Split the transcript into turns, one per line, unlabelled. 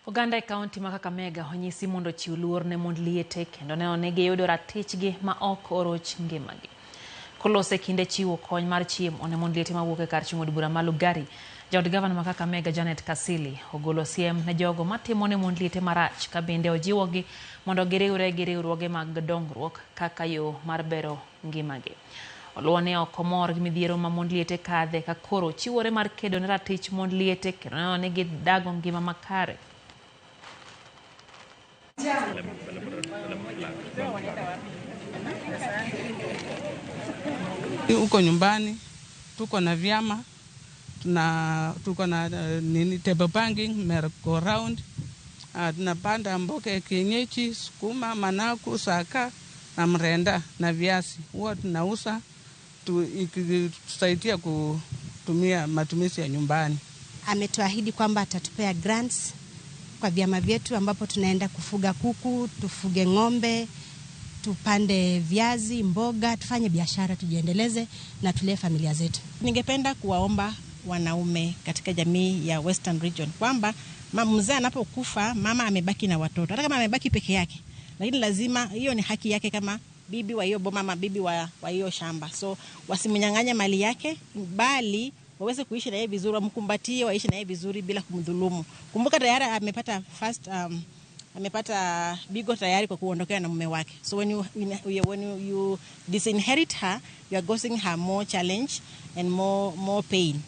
Oganda e kaunti ma Kakamega onyisi mondo ochiw luor ne mond liete kendo neno ni giyudo ratichgi ma ok oroch ngimagi. Kolose kinde chiwo kony mar chiemo ne mond liete mawuok e kar chung' od bura ma Lugari, jaod gavana ma Kakamega Janet Kasili ogolo siem ne jogo matimo ne mond liete marach ka bende ojiwogi mondo giriwre gi riwruoge mag dongruok kaka yo mar bero ngimagi. Oluwo ni ok omor gi midhiero ma mond liete kadhe ka koro chiwore mar kedo ne ratich mond liete kendo neno ni gidago ngima makare.
Huko nyumbani tuko na vyama tuna, tuko na nini table banking merry-go round. Tunapanda mboga ya kienyeji, sukuma, managu, saka na mrenda na viazi. Huwa tunauza ikitusaidia kutumia matumizi ya nyumbani.
Ametuahidi kwamba atatupea grants kwa vyama vyetu ambapo tunaenda kufuga kuku, tufuge ng'ombe, tupande viazi, mboga, tufanye biashara, tujiendeleze na tulee familia zetu.
Ningependa kuwaomba wanaume katika jamii ya Western Region kwamba mzee anapokufa mama amebaki na watoto, hata kama amebaki peke yake, lakini lazima hiyo ni haki yake kama bibi wa hiyo boma ama bibi wa hiyo shamba. So wasimnyang'anye mali yake, bali waweze kuishi na yeye vizuri, wamkumbatie, waishi na yeye vizuri bila kumdhulumu. Kumbuka tayari amepata first amepata bigo tayari kwa kuondokea na mume wake. So when you disinherit her, you are causing her more challenge and more pain.